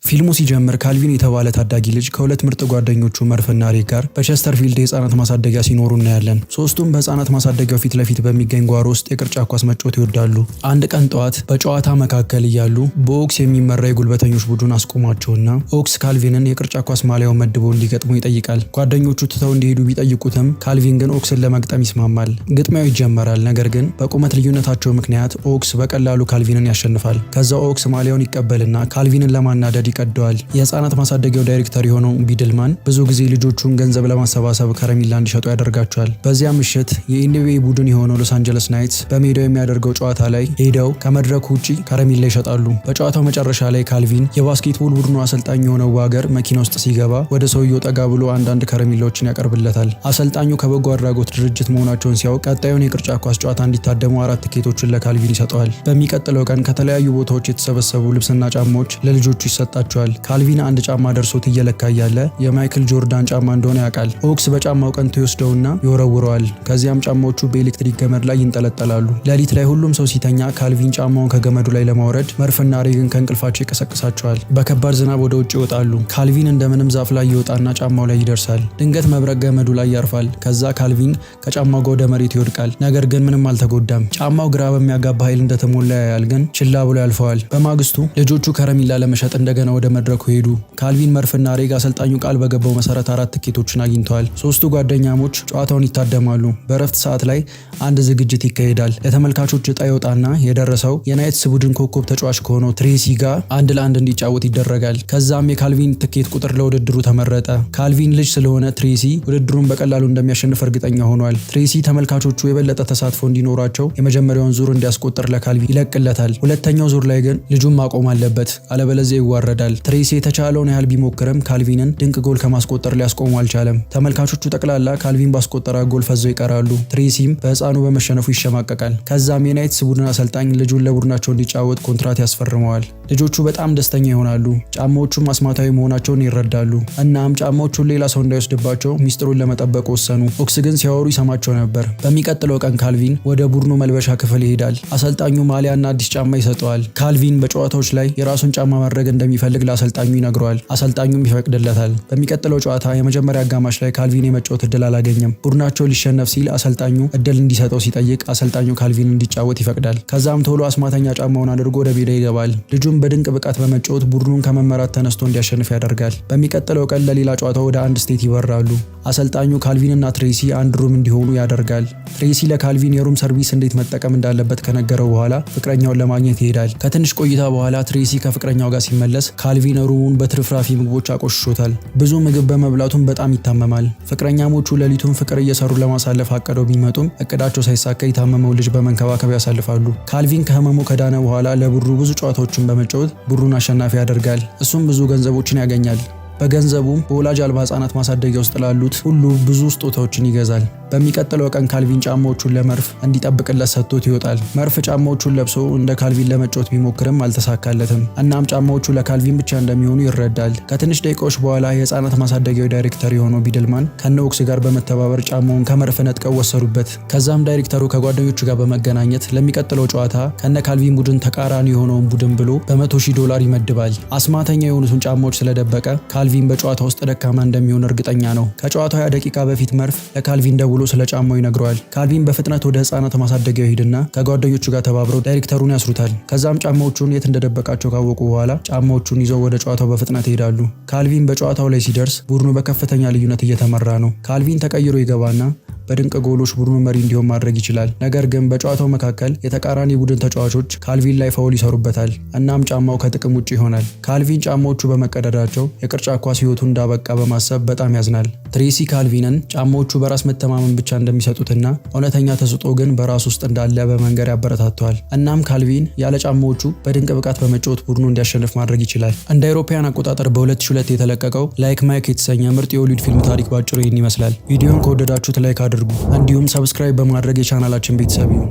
ፊልሙ ሲጀምር ካልቪን የተባለ ታዳጊ ልጅ ከሁለት ምርጥ ጓደኞቹ መርፍና ሬግ ጋር በቸስተርፊልድ የህፃናት ማሳደጊያ ሲኖሩ እናያለን። ሶስቱም በህፃናት ማሳደጊያው ፊት ለፊት በሚገኝ ጓሮ ውስጥ የቅርጫት ኳስ መጫወት ይወዳሉ። አንድ ቀን ጠዋት በጨዋታ መካከል እያሉ በኦክስ የሚመራ የጉልበተኞች ቡድን አስቆማቸውና ኦክስ ካልቪንን የቅርጫት ኳስ ማሊያውን መድቦ እንዲገጥሙ ይጠይቃል። ጓደኞቹ ትተው እንዲሄዱ ቢጠይቁትም ካልቪን ግን ኦክስን ለመግጠም ይስማማል። ግጥሚያው ይጀመራል። ነገር ግን በቁመት ልዩነታቸው ምክንያት ኦክስ በቀላሉ ካልቪንን ያሸንፋል። ከዛ ኦክስ ማሊያውን ይቀበልና ካልቪንን ለማናደድ ይቀደዋል። የህፃናት ማሳደጊያው ዳይሬክተር የሆነው ቢድልማን ብዙ ጊዜ ልጆቹን ገንዘብ ለማሰባሰብ ከረሜላ እንዲሸጡ ያደርጋቸዋል። በዚያ ምሽት የ NBA ቡድን የሆነው ሎስ አንጀለስ ናይትስ በሜዳው የሚያደርገው ጨዋታ ላይ ሄደው ከመድረኩ ውጪ ከረሜላ ይሸጣሉ። በጨዋታው መጨረሻ ላይ ካልቪን የ basketball ቡድኑ አሰልጣኝ የሆነው ዋገር መኪና ውስጥ ሲገባ ወደ ሰውየው ጠጋ ብሎ አንዳንድ ከረሜላዎችን ያቀርብለታል። አሰልጣኙ ከበጎ አድራጎት ድርጅት መሆናቸውን ሲያውቅ ቀጣዩን የቅርጫት ኳስ ጨዋታ እንዲታደሙ አራት ትኬቶችን ለካልቪን ይሰጠዋል። በሚቀጥለው ቀን ከተለያዩ ቦታዎች የተሰበሰቡ ልብስና ጫማዎች ለልጆቹ ይሰጣቸዋል። ካልቪን አንድ ጫማ ደርሶት እየለካ እያለ የማይክል ጆርዳን ጫማ እንደሆነ ያውቃል። ኦክስ በጫማው ቀንቶ ይወስደውና ይወረውረዋል። ከዚያም ጫማዎቹ በኤሌክትሪክ ገመድ ላይ ይንጠለጠላሉ። ሌሊት ላይ ሁሉም ሰው ሲተኛ ካልቪን ጫማውን ከገመዱ ላይ ለማውረድ መርፍና ሬግን ከእንቅልፋቸው ይቀሰቅሳቸዋል። በከባድ ዝናብ ወደ ውጭ ይወጣሉ። ካልቪን እንደምንም ዛፍ ላይ ይወጣና ጫማው ላይ ይደርሳል። ድንገት መብረቅ ገመዱ ላይ ያርፋል። ከዛ ካልቪን ከጫማው ጋር ወደ መሬት ይወድቃል። ነገር ግን ምንም አልተጎዳም። ጫማው ግራ በሚያጋባ ኃይል እንደተሞላ ያያል፣ ግን ችላ ብሎ ያልፈዋል። በማግስቱ ልጆቹ ከረሜላ ለመሸጥ እንደገና ወደ መድረኩ ሄዱ። ካልቪን፣ መርፍና ሬግ አሰልጣኙ ቃል በገባው መሰረት አራት ትኬቶችን አግኝተዋል። ሶስቱ ጓደኛሞች ጨዋታውን ይታደማሉ። በእረፍት ሰዓት ላይ አንድ ዝግጅት ይካሄዳል። ለተመልካቾች እጣ ይወጣና የደረሰው የናይትስ ቡድን ኮከብ ተጫዋች ከሆነው ትሬሲ ጋር አንድ ለአንድ እንዲጫወት ይደረጋል። ከዛም የካልቪን ትኬት ቁጥር ለውድድሩ ተመረጠ። ካልቪን ልጅ ስለሆነ ትሬሲ ውድድሩን በቀላሉ እንደሚያሸንፍ እርግጠኛ ሆኗል። ትሬሲ ተመልካቾቹ የበለጠ ተሳትፎ እንዲኖራቸው የመጀመሪያውን ዙር እንዲያስቆጥር ለካልቪን ይለቅለታል። ሁለተኛው ዙር ላይ ግን ልጁን ማቆም አለበት፣ አለበለዚያ ይዋረዳል። ትሬሲ የተቻለውን ያህል ቢሞክርም ካልቪንን ድንቅ ጎል ከማስቆጠር ሊያስቆሙ አልቻለም። ተመልካቾቹ ጠቅላላ ካልቪን ባስቆጠራት ጎል ፈዘው ይቀራሉ። ትሬሲም በህፃኑ በመሸነፉ ይሸማቀቃል። ከዛም የናይትስ ቡድን አሰልጣኝ ልጁን ለቡድናቸው እንዲጫወት ኮንትራት ያስፈርመዋል። ልጆቹ በጣም ደስተኛ ይሆናሉ። ጫማዎቹም አስማታዊ መሆናቸውን ይረዳሉ። እናም ጫማዎቹን ሌላ ሰው እንዳይወስድባቸው ሚስጥሩን ለመጠበቅ ወሰኑ። ኦክስ ግን ሲያወሩ ይሰማቸው ነበር። በሚቀጥለው ቀን ካልቪን ወደ ቡድኑ መልበሻ ክፍል ይሄዳል። አሰልጣኙ ማሊያና አዲስ ጫማ ይሰጠዋል። ካልቪን በጨዋታዎች ላይ የራሱን ጫማ ማድረግ እንደሚፈልግ ለአሰልጣኙ ይነግረዋል። አሰልጣኙም ይፈቅድለታል። በሚቀጥለው ጨዋታ የመጀመሪያ አጋማሽ ላይ ካልቪን የመጫወት እድል አላገኘም። ቡድናቸው ሊሸነፍ ሲል አሰልጣኙ እድል እንዲሰጠው ሲጠይቅ አሰልጣኙ ካልቪን እንዲጫወት ይፈቅዳል። ከዛም ቶሎ አስማተኛ ጫማውን አድርጎ ወደ ሜዳ ይገባል። ልጁም በድንቅ ብቃት በመጫወት ቡድኑን ከመመራት ተነስቶ እንዲያሸንፍ ያደርጋል። በሚቀጥለው ቀን ለሌላ ጨዋታ ወደ አንድ state ይበራሉ። አሰልጣኙ ካልቪን እና ትሬሲ አንድ room እንዲሆኑ ያደርጋል። ትሬሲ ለካልቪን የ room service እንዴት መጠቀም እንዳለበት ከነገረው በኋላ ፍቅረኛውን ለማግኘት ይሄዳል። ከትንሽ ቆይታ በኋላ ትሬሲ ከፍቅረኛው ጋር ሲመለስ ካልቪን room ኡን በትርፍራፊ ምግቦች አቆሽሾታል። ብዙ ምግብ በመብላቱም በጣም ይታመማል። ፍቅረኛሞቹ ሌሊቱን ፍቅር እየሰሩ ለማሳለፍ አቅደው ቢመጡም እቅዳቸው ሳይሳካ የታመመው ልጅ በመንከባከብ ያሳልፋሉ። ካልቪን ከህመሙ ከዳነ በኋላ ለቡድኑ ብዙ ጨዋታዎችን በመጫወት ቡድኑን አሸናፊ ያደርጋል። እሱም ብዙ ገንዘቦችን ያገኛል። በገንዘቡም በወላጅ አልባ ህጻናት ማሳደጊያ ውስጥ ላሉት ሁሉ ብዙ ስጦታዎችን ይገዛል። በሚቀጥለው ቀን ካልቪን ጫማዎቹን ለመርፍ እንዲጠብቅለት ሰጥቶት ይወጣል። መርፍ ጫማዎቹን ለብሶ እንደ ካልቪን ለመጫወት ቢሞክርም አልተሳካለትም። እናም ጫማዎቹ ለካልቪን ብቻ እንደሚሆኑ ይረዳል። ከትንሽ ደቂቃዎች በኋላ የህፃናት ማሳደጊያው ዳይሬክተር የሆነው ቢድልማን ከነ ኦክስ ጋር በመተባበር ጫማውን ከመርፍ ነጥቀው ወሰዱበት። ከዛም ዳይሬክተሩ ከጓደኞቹ ጋር በመገናኘት ለሚቀጥለው ጨዋታ ከነ ካልቪን ቡድን ተቃራኒ የሆነውን ቡድን ብሎ በ100,000 ዶላር ይመድባል። አስማተኛ የሆኑትን ጫማዎች ስለደበቀ ካልቪን በጨዋታ ውስጥ ደካማ እንደሚሆን እርግጠኛ ነው። ከጨዋታው 20 ደቂቃ በፊት መርፍ ለካልቪን ደውሎ ስለ ጫማው ይነግረዋል። ካልቪን በፍጥነት ወደ ህፃናት ማሳደጊያው ይሄድና ከጓደኞቹ ጋር ተባብረው ዳይሬክተሩን ያስሩታል። ከዛም ጫማዎቹን የት እንደደበቃቸው ካወቁ በኋላ ጫማዎቹን ይዘው ወደ ጨዋታው በፍጥነት ይሄዳሉ። ካልቪን በጨዋታው ላይ ሲደርስ ቡድኑ በከፍተኛ ልዩነት እየተመራ ነው። ካልቪን ተቀይሮ ይገባና በድንቅ ጎሎች ቡድኑ መሪ እንዲሆን ማድረግ ይችላል። ነገር ግን በጨዋታው መካከል የተቃራኒ ቡድን ተጫዋቾች ካልቪን ላይ foul ይሰሩበታል። እናም ጫማው ከጥቅም ውጭ ይሆናል። ካልቪን ጫማዎቹ በመቀደዳቸው የቅርጫት ኳስ ህይወቱ እንዳበቃ በማሰብ በጣም ያዝናል። ትሬሲ ካልቪንን ጫማዎቹ በራስ መተማመን ብቻ እንደሚሰጡትና እውነተኛ ተሰጥኦ ግን በራሱ ውስጥ እንዳለ በመንገር ያበረታተዋል። እናም ካልቪን ያለ ጫማዎቹ በድንቅ ብቃት በመጫወት ቡድኑ እንዲያሸንፍ ማድረግ ይችላል። እንደ አውሮፓውያን አቆጣጠር በ2002 የተለቀቀው Like Mike የተሰኘ ምርጥ የሆሊውድ ፊልም ታሪክ ባጭሩ ይህን ይመስላል። ቪዲዮን ከወደዳችሁት like አድርጉ። እንዲሁም subscribe በማድረግ የቻናላችን ቤተሰብ ይሁኑ።